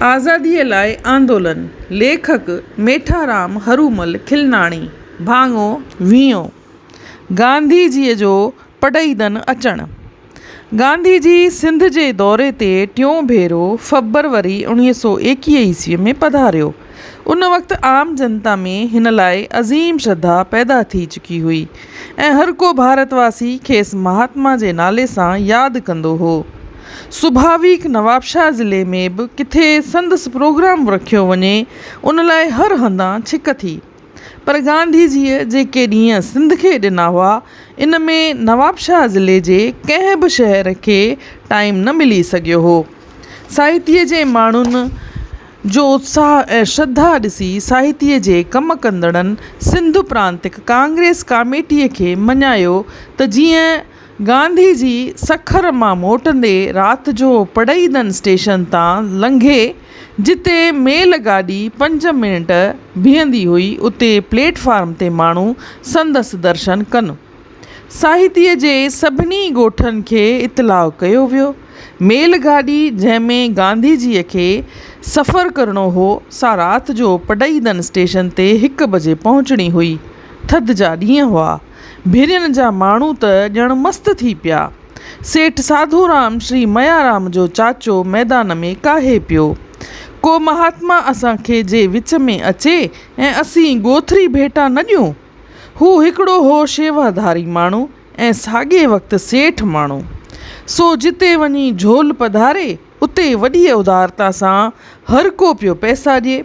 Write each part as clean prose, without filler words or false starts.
آزاديء لاء آندولن، ليکڪ، ميٺارام هرومل کلناڻي، ڀاڱو ويهون، گانڌيجيء جو پڊعيدن اچڻ. گانڌيجي سنڌ جي دوري تي ٽيون ڀيرو فبروري 1921 عيسويء ۾ پڌاريو. ان وقت عام جنتا ۾ هن لاء عظيم شرڌا پيدا ٿي چڪي هئي ۽ هر ڪو ڀارت واسي کيس مهاتما جي نالي سان ياد ڪندو هو. سڀاويڪ نوابشاهه ضلعي ۾ به ڪٿي سندس پروگرام رکيو وڃي ان لاء هر هنڌان ڇڪ ٿي. پر گانڌيجيء جيڪي ڏينهن سنڌ کي ڏنا هئا، ان ۾ نوابشاهه ضلعي جي ڪنهن به شهر کي ٽائيم نه ملي سگهيو هو. ساهتيء جي ماڻهن جو اتساهه ۽ شرڌا ڏسي ساهتيء جي ڪم ڪندڙن سنڌ پرانتڪ ڪانگريس ڪاميٽيء کي مڃايو ته جيئن گانڌيجي سکر مان موٽندي رات جو پڊعيدن اسٽيشن تان لنگهي جتي ميل گاڏي پنج منٽ بيهندي هئي اتي پليٽ فارم تي ماڻهو سندس درشن ڪن. ساهتيء جي سڀني ڳوٺن کي اطلاع ڪيو ويو. ميل گاڏي جنهن ۾ گانڌيجيء کي سفر ڪرڻو هو سا رات جو پڊعيدن اسٽيشن تي هڪ بجي پهچڻي هئي. ٿڌ جا ڏينهن هئا. ڀرين جا ماڻهو ته ڄڻ مست ٿي پيا. سيٺ ساڌورام شري ميارام جو چاچو ميدان ۾ ڪاهي پيو. ڪو مهاتما اسان کي جي وچ ۾ اچي ۽ اسين ڳوٿري ڀيٽا نه ڏيون؟ هو هڪڙو هو شيواڌاري ماڻهو ۽ ساڳئي وقت سيٺ ماڻهو. سو جتي وڃي جهول پڌاري، اتي وڏيء ادارتا سان هر ڪو پيو پئسا ڏئي.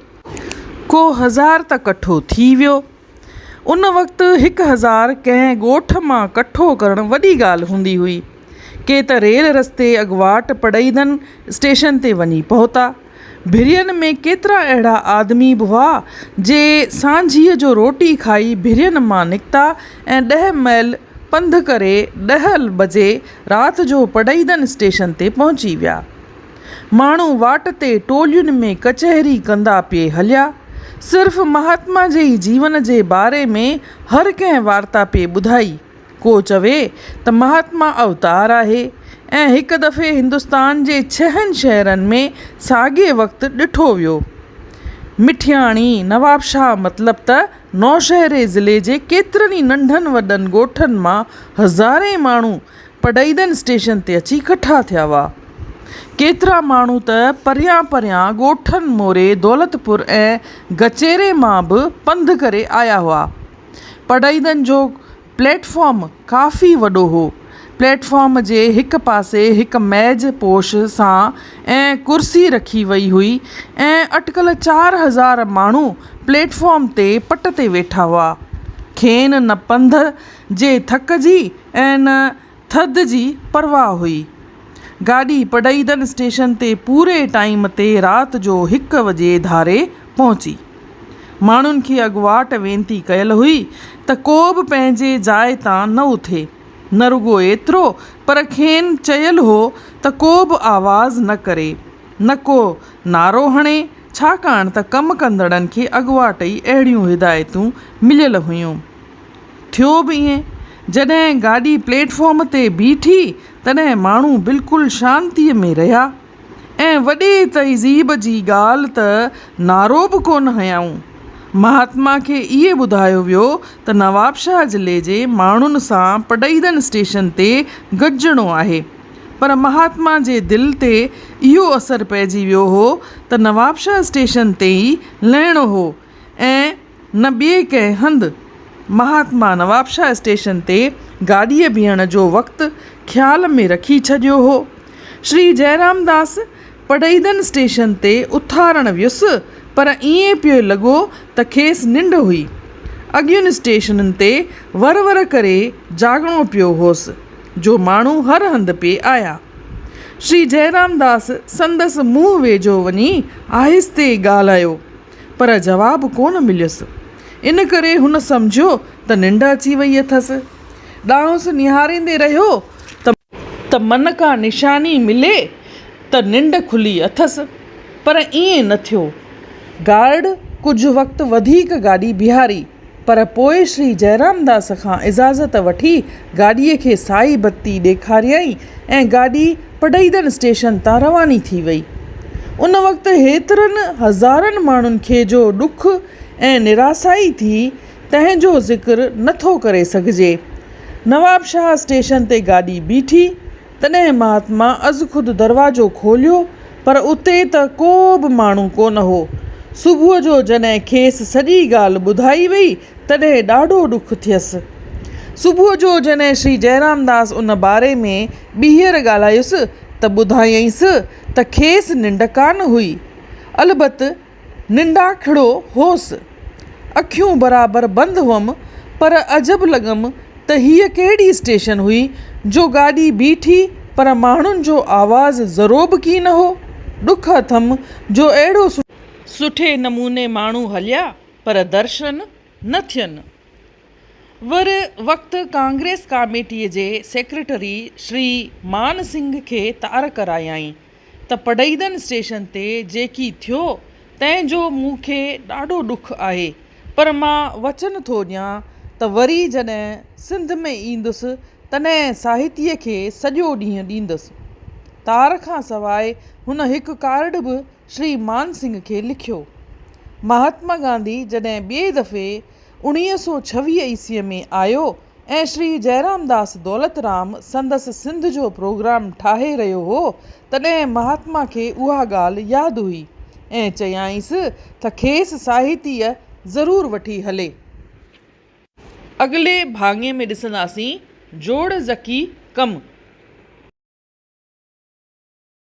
ڪو هزار ته ڪٺو ٿي ويو. ان وقت 1000 ڪنهن ڳوٺ مان ڪٺو ڪرڻ وڏي ڳالهه هوندي هئي. ڪي ته ريل رستي اڳواٽ پڊعيدن اسٽيشن تي وڃي پهتا. ڀرين ۾ ڪيترا اهڙا آدمي به هئا، جي سانجهيء جو روٽي کائي ڀرين مان نڪتا ۽ ڏهه ميل پنڌ ڪري ڏهه بجي رات جو پڊعيدن اسٽيشن تي پهچي ويا. ماڻهو واٽ تي ٽولين ۾ ڪچهري ڪندا پئي هليا. صرف مهاتما جي ئي جيون جي باري ۾ هر ڪنهن وارتا پئي ٻڌائي. ڪو چوي ته مهاتما اوتار آهي ۽ هڪ دفعي هندستان جي ڇهن شهرن ۾ ساڳئي وقت ڏٺو ويو. مٺياڻي، نوابشاهه مطلب ته نوشهري ضلعي جي ڪيترن ئي ننڍن وڏن ڳوٺن مان هزارين ماڻهو پڊعيدن اسٽيشن تي اچي ڪٺا ٿيا هئا. ڪيترا ماڻهو ته پريان پريان ڳوٺن موري، دولتپور ۽ گچيري مان به پنڌ ڪري آيا هئا. پڊعيدن جو پليٽ فارم ڪافي وڏو هو. پليٽ فارم جي هڪ پاسي هڪ ميز پوش سان ۽ ڪرسي رکي وئي هئي ۽ اٽڪل 4000 ماڻهو پليٽ فارم تي پٽ تي ويٺا هئا. کين نه پنڌ جي ٿڪ جي ۽ نه ٿڌ جي پرواهه هئي. گاڏي پڊعيدن اسٽيشن تي پوري ٽائيم تي رات جو هڪ وڄي ڌاري پهچي. ماڻهن کي اڳواٽ وينتي ڪيل هئي ته ڪو به پنهنجي جاء تان نه اٿي. نه رڳو ايترو پر کين چيل هو ته ڪو به آواز نه ڪري، نه ڪو نعرو هڻي، ڇاڪاڻ ته ڪم ڪندڙن کي اڳواٽ ئي اهڙيون هدايتون مليل هيون. ٿيو به ائين. جڏهن گاڏي پليٽ فارم تي بيٺي، تڏهن ماڻهو بلڪل شانتيء ۾ رهيا ۽ وڏي تهذيب جي ڳالهه ته نعرو به ڪونه هنيائون. مهاتما کي اهي ٻڌايو ويو ته نوابشاهه ضلعي جي ماڻهن سان پڊعيدن اسٽيشن تي گڏجڻو آهي. پر مهاتما جي دل تي اهو اثر پئجي ويو هو ته نوابشاهه اسٽيشن تي ئي لهڻو هو ۽ نه ٻئي ڪنهن هنڌ. مهاتما نوابشاهه اسٽيشن تي گاڏيء بيهڻ جو وقت خيال ۾ رکي ڇڏيو هو. شري جئرامداس پڊعيدن اسٽيشن تي اٿارڻ ويس، پر ائين پيو لڳو ته کيس ننڊ هئي. اڳين اسٽيشنن تي ور ور ڪري جاڳڻو پيو هوس، جو ماڻهو هر هنڌ پئي آيا. شري جئرامداس سندس منهن ويجهو وڃي آهستي ڳالهايو. پر جواب ڪونه مليس. ان ڪري هن سمجهيو ته ننڊ اچي وئي اٿس. ڏانهس نهاريندي رهيو ته. ته من ڪا نشاني ملي ته ننڊ کلي اٿس. پر ائين نه ٿيو. گارڊ ڪجهه وقت وڌيڪ گاڏي بيهاري، پر پوء شري جئرامداس کان اجازت وٺي گاڏيء کي سائي بتي ڏيکاريائين ۽ گاڏي پڊعيدن اسٽيشن تان رواني ٿي وئي. ان وقت هيترن هزارن ماڻهن کي جو ڏک ۽ نراسائي ٿي، تنهن جو ذڪر نه ٿو ڪري سگهجي. نوابشاهه اسٽيشن تي گاڏي بيٺي، تڏهن مهاتما ازخود دروازو کوليو، پر اتي ته ڪو به ماڻهو ڪونه هو. صبح جو جڏهن کيس سڄي ڳالهه ٻڌائي وئي، تڏهن ڏاڍو ڏک ٿيس. صبح جو جڏهن شري جئرامداس ان باري ۾ ٻيهر ڳالهايس ته ٻڌايائينس ته کيس ننڊ ڪانه هئي. البت ننڊاکڙو هوس. اکيون برابر بند هئم پر عجب لڳم ته هيء ڪهڙي اسٽيشن هئي جو گاڏي بيٺي پر ماڻهن جو آواز ذرو به ڪين هو. ڏک اٿم جو اهڙو سٺي نموني ماڻهو هليا پر درشن نه ٿين. ور وقت ڪانگريس ڪاميٽيء جي سيڪريٽري شري مان سنگهه کي تار ڪرايائين ته پڊعيدن اسٽيشن تي جيڪي ٿيو، تنهن جو مون کي ڏاڍو ڏک آهي، پر مان وچن ٿو ڏيان ته وري جڏهن سنڌ ۾ ايندس، تڏهن ساهتيء کي سڄو ڏينهن ڏيندس. تار کان سواء هن هڪ ڪارڊ به شري مان سنگهه کي لکيو. مهاتما گانڌي جڏهن ٻئي دفعي 1926 عيسويء ۾ آيو ۽ شري جئرامداس دولترام سندس سنڌ جو پروگرام ٺاهي رهيو هو، تڏهن مهاتما کي اها ڳالهه ياد هئي ۽ چيائينس ته کيس ساهتيه ضرور وٺي هلي. اڳلي ڀاڱي ۾ ڏسنداسين جوڙ ذڪي ڪم.